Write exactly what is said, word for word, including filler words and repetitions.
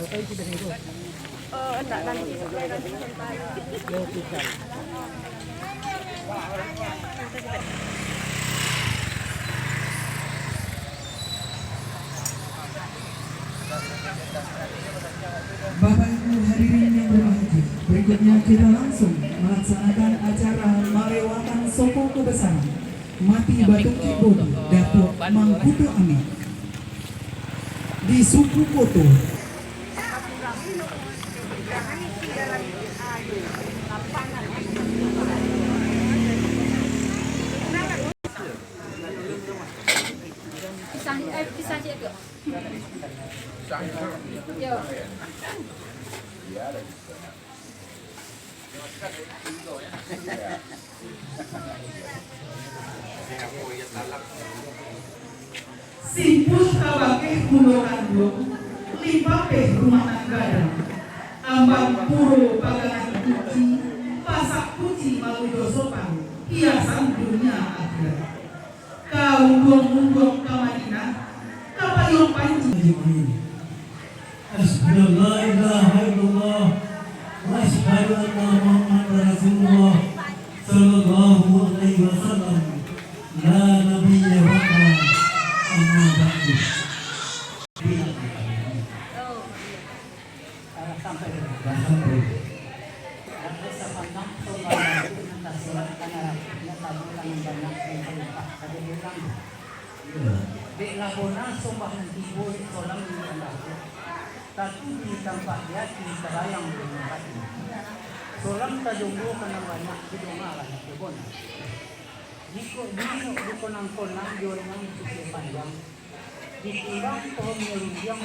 Bapak Ibu hadirin yang berbahagia, berikutnya kita langsung melaksanakan acara malewakan soko kebesaran Mati Batungkek Bodo Datuak Mangkuto Amik di Suku Koto. Pisang, eh, pisang cik tu. Yo. Simpun tabakeh pulo kanduang, limpapeh rumah nan gadang. Amban puro pagangan kunci, pasak kunci maludo sopan, hiasan dunia akhirat. Ka unduang-unduang ka Madinah, ka payuang panji. Asyhadu an la ilaha illallah, wa asyhadu anna Muhammadar Rasulullah, sallallahu alaihi wasallam, la nabiyya ba'da, amma ba'du. Sampai. Sampai. Sampai sapanjang sombah nan tasilang ka narako, nyo tadi ka nan banyak, nan talimpah ka di bulan. Dek lah bona sombah nan tibo dek solam di andako, tatuju tampek di ati, tabayang di muko. Solam tajonggo ka nan banyak, didonga lah nyo bona. Jikok bisuak dikonang-konang, di urang nan suko panjang, ditimbang pohon nyo rundiang,